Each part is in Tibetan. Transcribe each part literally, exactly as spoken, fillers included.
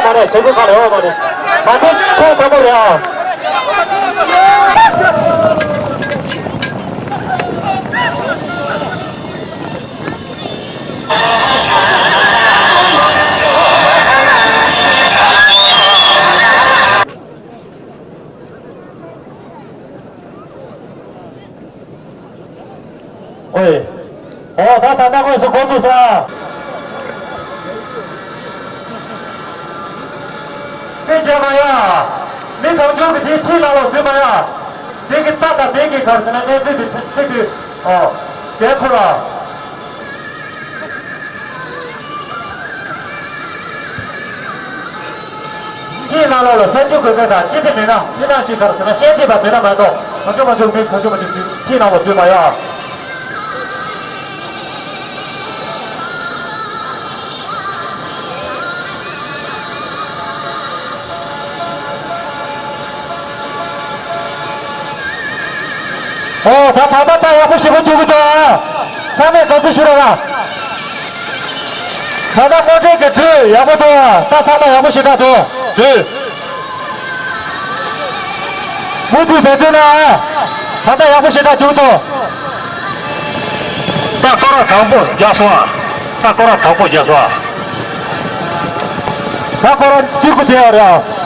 ཨ་རེ། བྱེད་སྒོ་ཁག་ལ་ཡོད་པ་རེད། ད་ཐེངས་ཁོང་དང་པོ་རེད་ཨ། ཨོའི། ཨོ་ད་ད་ལྟ་དངོས་སུ་འགོ་བཙུགས་སོང་ཨ། དེ་བྱས་མ་ཡ། མི་གང་བྱུང་གི་དེའི་ཐིག་ནང་ལོགས་འཛུལ་མ་ཡ། དེ་གི་རྟ་དང་དེ་གི་གར་ཟེར་ན་གནས་ཚུལ་དེ་ཚིག་ཚིག་གི་ཨོ། རྒྱལ་ཁོ་ར། ཁྱིའི་ནང་ལོགས་ལ་གསར་འགྱུར་འགོད་མཁན་དང་སྤྱི་བདེ་མི་སྣ་མི་སྣ་ཞིག་གར་ཟེར་ན་ཤེས་བྱེད་པ་མི་སྣ་མ་གཏོགས་མ་བྱུང་མ་བྱུང་མི་གང་བྱུང་མ་བྱུང་ཁྱིའི་ནང་ལོགས་འཛུལ་མ་ཡ། ཨོ་ད་ད་ད་ད་ཡག་པོ་ཞེ་པོ་བྱེད་ཀྱི་འདུག་ཨ། ཚང་མས་དགའ་བསུ་ཞུ་རོགས་ཨ། ད་ལྟ་སྔོན་འགྲོའི་གི་དུས་ཡག་པོ་འདུག་ཨ། ད་ཚང་མ་ཡག་པོ་ཞེ་དྲག་འདུག་དུས། མུ་མཐུད་འབད་བརྩོན་གནང་ཨ། ད་ལྟ་ཡག་པོ་ཞེ་དྲག་བྱུང་འདུག་ད་སྐོར་ར་དང་པོ་རྒྱག་སོང་ཨ། ད་སྐོར་ར་དང་པོ་རྒྱག་སོང་ཨ། ད་སྐོར་ར་གཅིག་པུ་བསྡད་ཡོད་རེད་ཨ།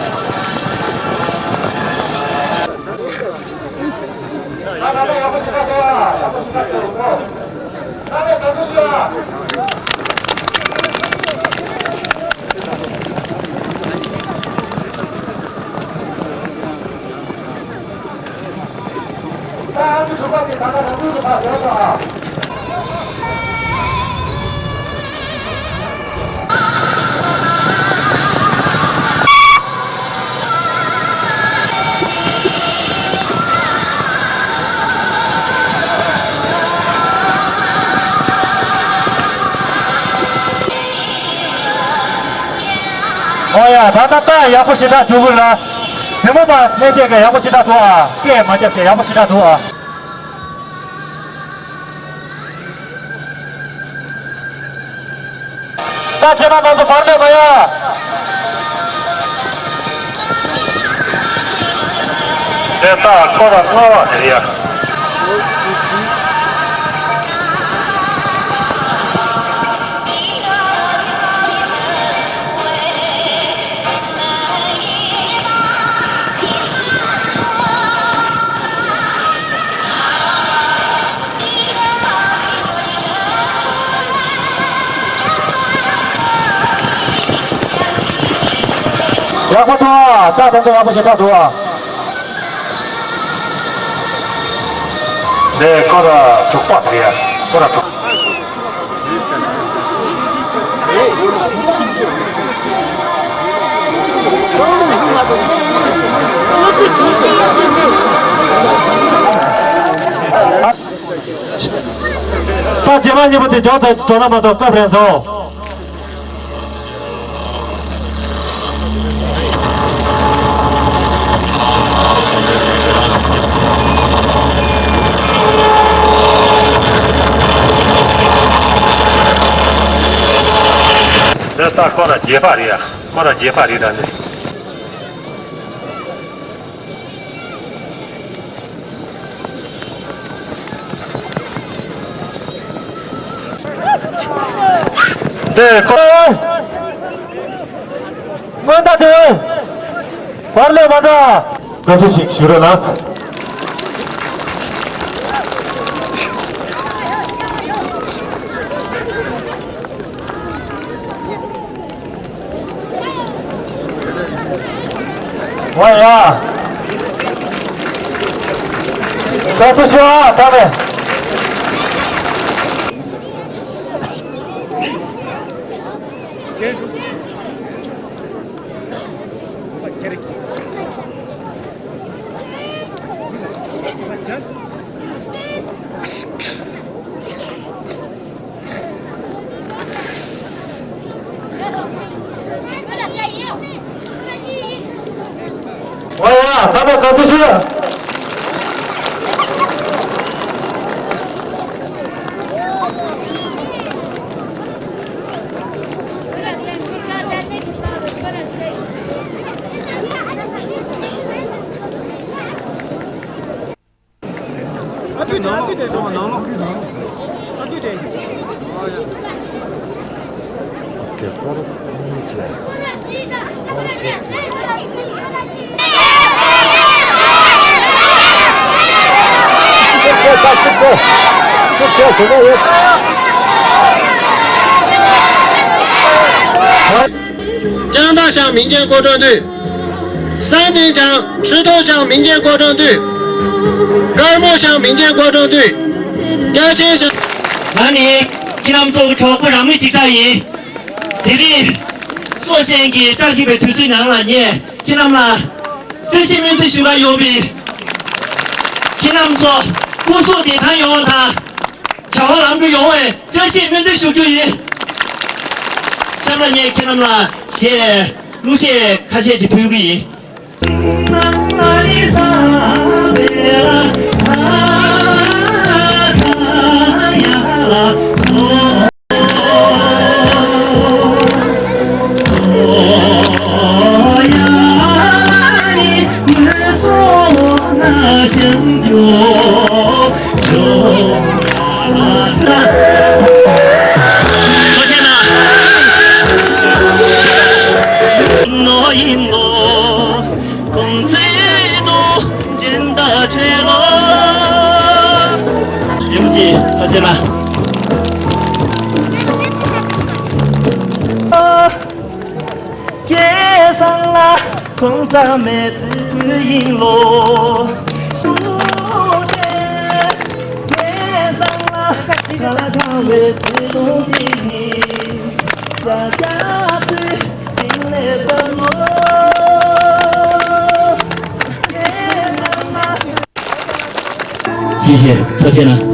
ཨོ་ཡ། ད་ད་ད་ཡག་པོ་ཞེ་དྲག་བྱུང་གི་ར། དེ་མོ་མ་གནས་བྱས་ཀྱི་ཡག་པོ་ཞེ་དྲག་འདུག་ཨ། སྐད་མ་རྒྱབ་བྱས་ཡག་པོ་ཞེ་དྲག་འདུག་ཨ། ད་ཁྱེད་རང་རྣམ་པ་བར་མེད་མ་ཡ། དེ་ལྟར་སྐོར་ར་ལྔ་པ་དེར་ཡ། ཡག་པོ་འདུག་ཨ། ད་ད་ད་ཡག་པོ་ཞེ་དྲག་འདུག་ཨ། དེ་སྐོར་ར་དྲུག་པ་དེ་ཡ། སྐོར་ར་དྲུག་ད་རྗེས་མ་གཉིས་པོ་དེ་མགྱོགས་དང་འགྲོ་ན་མ་གཏོགས་སྐབས་རན་སོང་། འདི་ད་སྐོར་ར་བརྒྱད་པ་རེད་ཡ། སྐོར་ར་བརྒྱད་པ་རེད་ད་འདི། འདི་ཁོ། སྔོན་བརྡ་དེ། བར་ལས་མ་འགྲོ། དགའ་བསུ་ཞིག་ཞུ་རོགས་གནང་། ཝ་ཡ། དགའ་བསུ་ཞུ་ཨ་ཚང་མས། ཝ་ཡ། ཚང་མས་དགའ་བསུ་ཞུ། Okay, four minutes left. ལྕང་སྟག་ཤང་མིང་ཅན་སྐོར་སྦྲགས་འདུས། ས་སྟེང་ལྗང་ཁྲི་ཐོག་ཤང་མིང་ཅན་སྐོར་སྦྲགས་འདུས། དཀར་མོ་ཤང་མིང་ཅན་སྐོར་སྦྲགས་འདུས། རྒྱ་ཆེན་ཤང་། ང་ནི་ཁྱེད་རྣམ་ཚོ་གི་གྲོགས་པོ་རང་མོས་ཅིག་ལྟ་ཡིན། དེ་རིང་སྲོག་ཤིང་གི་བཀྲ་ཤིས་པའི་དུས་ཚོད་ནང་ལ་ངས་ཁྱེད་རྣམས་ལ་བཀྲ་ཤིས་སྨོན་འདུན་ཞུ་ག་ཡོང་བའི། ཁྱེད་རྣམ་ཚོ་སྐུ་གཟུགས་བདེ་ཐང་ཡོང་བ་དང་། བྱ་བ་ལམ་འགྲོ་ཡོང་བའི་བཀྲ་ཤིས་སྨོན་འདུན་ཞུ་རྒྱུ་ཡིན། གཤམ་ལ་ངས་ཁྱེད་རྣམས་ལ་གཞས་གླུ་གཞས་ཁ་ཤས་ཅིག་ཕུལ་གྱི་ཡིན། ཐུགས་རྗེ་གནང་། རིན་པོ་ཆེ་ཐུགས་རྗེ་གནང་། སྐལ་བཟང་ལ་ཁོང་ཚང་མའི་བརྩེ་དུས་ཡིན་ལོ། སྐལ་བཟང་ལ་ཁ་ཁ་བའི་བརྩེ་དུང་དེ་ནི། ས་སྐྱ་བརྩེ་དེང་ལས་བསམ་ལོ། སྐལ་བཟང་ལ། ཞེས་བཤད། ཐུགས་རྗེ་གནང་།